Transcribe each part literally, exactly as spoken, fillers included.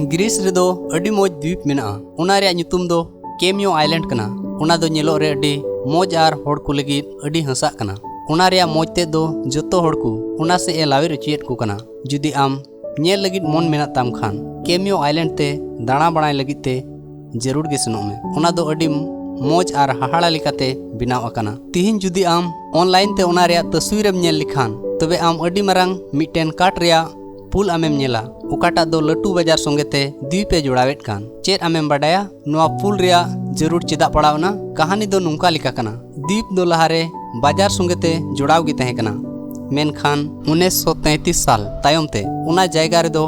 ᱜᱨᱤᱥ ᱨᱮᱫᱚ ᱟᱹᱰᱤ ᱢᱚᱡᱽ ᱫᱣᱤᱯ ᱢᱮᱱᱟᱜᱼᱟ᱾ ᱚᱱᱟ ᱨᱮᱭᱟᱜ ᱧᱩᱛᱩᱢ ᱫᱚ ᱠᱮᱢᱤᱭᱳ ᱟᱭᱞᱮᱱᱰ ᱠᱟᱱᱟ᱾ ᱚᱱᱟ ᱫᱚ ᱧᱮᱞᱚᱜ ᱨᱮ ᱟᱹᱰᱤ ᱢᱚᱡᱽ ᱟᱨ ᱦᱚᱲ ᱠᱚ ᱞᱟᱹᱜᱤᱫ ᱟᱹᱰᱤ ᱦᱟᱹᱥᱟᱜ ᱠᱟᱱᱟ᱾ ᱚᱱᱟ ᱨᱮᱭᱟᱜ ᱢᱚᱡᱽ ᱛᱮᱫ ᱫᱚ ᱡᱚᱛᱚ ᱦᱚᱲ ᱠᱚ ᱚᱱᱟ ᱥᱮᱫ ᱮ ᱞᱟᱣᱮᱨ ᱦᱚᱪᱚᱭᱮᱫ ᱠᱚ ᱠᱟᱱᱟ᱾ ᱡᱩᱫᱤ ᱟᱢ ᱧᱮᱞ ᱞᱟᱹᱜᱤᱫ ᱢᱚᱱ ᱢᱮᱱᱟᱜ ᱛᱟᱢ ᱠᱷᱟᱱ, ᱠᱮᱢᱤᱭᱳ ᱟᱭᱞᱮᱱᱰ ᱛᱮ ᱫᱟᱬᱟ ᱵᱟᱲᱟᱭ ᱞᱟᱹᱜᱤᱫ ᱛᱮ ᱡᱟᱹᱨᱩᱲ ᱜᱮ ᱥᱮᱱᱚᱜ ᱢᱮ᱾ ᱚᱱᱟ ᱫᱚ ᱟᱹᱰᱤ ᱢᱚᱡᱽ ᱟᱨ ᱦᱟᱦᱟᱲᱟ ᱞᱮᱠᱟᱛᱮ ᱵᱮᱱᱟᱣ ᱟᱠᱟᱱᱟ᱾ ᱛᱤᱦᱤᱧ ᱡᱩᱫᱤ ᱟᱢ ᱚᱱᱞᱟᱭᱤᱱ ᱛᱮ ᱚᱱᱟ ᱨᱮᱭᱟᱜ ᱛᱟᱥᱣᱤᱨ ᱮᱢ ᱧᱮᱞ ᱞᱮᱠᱷᱟᱱ, ᱛᱚᱵᱮ ᱟᱢ ᱟᱹᱰᱤ ᱢᱟᱨᱟᱝ ᱢᱤᱫᱴᱮᱱ ᱠᱟᱴ ᱨᱮᱭᱟᱜ ᱯᱩᱞ ᱟᱢᱮᱢ ᱧᱮᱞᱟ, ᱚᱠᱟᱴᱟᱜ ᱫᱚ ᱞᱟᱹᱴᱩ ᱵᱟᱡᱟᱨ ᱥᱚᱸᱜᱮ ᱛᱮ ᱫᱣᱤᱯ ᱮ ᱡᱚᱲᱟᱣᱮᱫ ᱠᱟᱱ᱾ ᱪᱮᱫ ᱟᱢᱮᱢ ᱵᱟᱰᱟᱭᱟ ᱱᱚᱣᱟ ᱯᱩᱞ ᱨᱮᱭᱟᱜ ᱡᱟᱹᱨᱩᱲ ᱪᱮᱫᱟᱜ ᱯᱟᱲᱟᱣ ᱮᱱᱟ? ᱠᱟᱹᱦᱱᱤ ᱫᱚ ᱱᱚᱝᱠᱟ ᱞᱮᱠᱟ ᱠᱟᱱᱟ, ᱫᱣᱤᱯ ᱫᱚ ᱞᱟᱦᱟᱨᱮ ᱵᱟᱡᱟᱨ ᱥᱚᱸᱜᱮ ᱛᱮ ᱡᱚᱲᱟᱣ ᱜᱮ ᱛᱟᱦᱮᱸ ᱠᱟᱱᱟ, ᱢᱮᱱᱠᱷᱟᱱ ᱩᱱᱤᱥᱥᱚ ᱛᱮᱸᱛᱤᱥ ᱥᱟᱞ ᱛᱟᱭᱚᱢ ᱛᱮ ᱚᱱᱟ ᱡᱟᱭᱜᱟ ᱨᱮᱫᱚ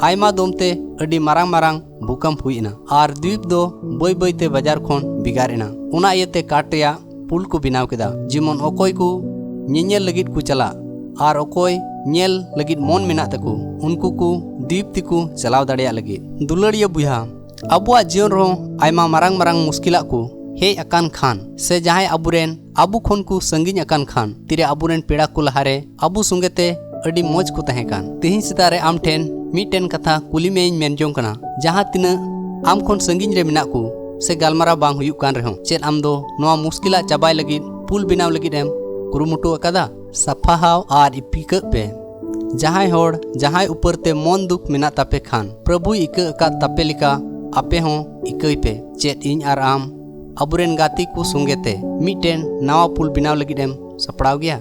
ᱟᱭᱢᱟ ᱫᱚᱢ ᱛᱮ ᱟᱹᱰᱤ ᱢᱟᱨᱟᱝ ᱢᱟᱨᱟᱝ ᱵᱷᱩᱠᱟᱢᱯ ᱦᱩᱭ ᱮᱱᱟ ᱟᱨ ᱫᱣᱤᱯ ᱫᱚ ᱵᱟᱹᱭ ᱵᱟᱹᱭ ᱛᱮ ᱵᱟᱡᱟᱨ ᱠᱷᱚᱱ ᱵᱷᱮᱜᱟᱨ ᱮᱱᱟ᱾ ᱚᱱᱟ ᱤᱭᱟᱹᱛᱮ ᱠᱟᱴ ᱨᱮᱭᱟᱜ ᱯᱩᱞ ᱠᱚ ᱵᱮᱱᱟᱣ ᱠᱮᱫᱟ, ᱡᱮᱢᱚᱱ ᱚᱠᱚᱭ ᱠᱚ ᱧᱮᱧᱮᱞ ᱞᱟᱹᱜᱤᱫ ᱠᱚ ᱪᱟᱞᱟᱜ ᱟᱨ ᱚᱠᱚᱭ ᱧᱮᱞ ᱞᱟᱹᱜᱤᱫ ᱢᱚᱱ ᱢᱮᱱᱟᱜ ᱛᱟᱠᱚ, ᱩᱱᱠᱩ ᱠᱚ ᱫᱣᱤᱯ ᱛᱮᱠᱚ ᱪᱟᱞᱟᱣ ᱫᱟᱲᱮᱭᱟᱜ ᱞᱟᱹᱜᱤᱫ᱾ ᱫᱩᱞᱟᱹᱲᱤᱭᱟᱹ ᱵᱚᱭᱦᱟ, ᱟᱵᱚᱣᱟᱜ ᱡᱤᱭᱚᱱ ᱨᱮᱦᱚᱸ ᱟᱭᱢᱟ ᱢᱟᱨᱟᱝ ᱢᱟᱨᱟᱝ ᱢᱩᱥᱠᱤᱞᱟᱜ ᱠᱚ ᱦᱮᱡ ᱟᱠᱟᱱ ᱠᱷᱟᱱ, ᱥᱮ ᱡᱟᱦᱟᱸᱭ ᱟᱵᱚᱨᱮᱱ ᱟᱵᱚ ᱠᱷᱚᱱ ᱠᱚ ᱥᱟᱺᱜᱤᱧ ᱟᱠᱟᱱ ᱠᱷᱟᱱ, ᱛᱤᱨᱮ ᱟᱵᱚᱨᱮᱱ ᱯᱮᱲᱟ ᱠᱚ ᱞᱟᱦᱟᱨᱮ ᱟᱵᱚ ᱥᱚᱸᱜᱮ ᱛᱮ ᱟᱹᱰᱤ ᱢᱚᱡᱽ ᱠᱚ ᱛᱟᱦᱮᱸ ᱠᱟᱱ᱾ ᱛᱮᱦᱮᱧ ᱥᱮᱛᱟᱜ ᱨᱮ ᱟᱢ ᱴᱷᱮᱱ ᱢᱤᱫᱴᱮᱱ ᱠᱟᱛᱷᱟ ᱠᱩᱞᱤ ᱢᱮᱭᱟᱧ ᱢᱮᱱ ᱡᱚᱝ ᱠᱟᱱᱟ, ᱡᱟᱦᱟᱸ ᱛᱤᱱᱟᱹᱜ ᱟᱢ ᱠᱷᱚᱱ ᱥᱟᱺᱜᱤᱧ ᱨᱮ ᱢᱮᱱᱟᱜ ᱠᱚ ᱥᱮ ᱜᱟᱞᱢᱟᱨᱟᱣ ᱵᱟᱝ ᱦᱩᱭᱩᱜ ᱠᱟᱱ ᱨᱮᱦᱚᱸ, ᱪᱮᱫ ᱟᱢ ᱫᱚ ᱱᱚᱣᱟ ᱢᱩᱥᱠᱤᱞᱟᱜ ᱪᱟᱵᱟᱭ ᱞᱟᱹᱜᱤᱫ ᱯᱩᱞ ᱵᱮᱱᱟᱣ ᱞᱟᱹᱜᱤᱫ ᱮᱢ ᱠᱩᱨᱩᱢᱩᱴᱩ ᱟᱠᱟᱫᱟ? ᱥᱟᱯᱷᱟᱦᱟᱣ ᱟᱨ ᱤᱯᱤᱠᱟᱹᱜ ᱯᱮ᱾ ᱡᱟᱦᱟᱸᱭ ᱦᱚᱲ ᱡᱟᱦᱟᱸᱭ ᱩᱯᱟᱹᱨ ᱛᱮ ᱢᱚᱱ ᱫᱩᱠ ᱢᱮᱱᱟᱜ ᱛᱟᱯᱮ ᱠᱷᱟᱱ, ᱯᱨᱚᱵᱷᱩᱭ ᱤᱠᱟᱹ ᱟᱠᱟᱫ ᱛᱟᱯᱮ ᱞᱮᱠᱟ ᱟᱯᱮ ᱦᱚᱸ ᱤᱠᱟᱹᱭ ᱯᱮ᱾ ᱪᱮᱫ ᱤᱧ ᱟᱨ ᱟᱢ ᱟᱵᱚᱨᱮᱱ ᱜᱟᱛᱮ ᱠᱚ ᱥᱚᱸᱜᱮ ᱛᱮ ᱢᱤᱫᱴᱮᱱ ᱱᱟᱣᱟ ᱯᱩᱞ ᱵᱮᱱᱟᱣ ᱞᱟᱹᱜᱤᱫ ᱮᱢ ᱥᱟᱯᱲᱟᱣ ᱜᱮᱭᱟ?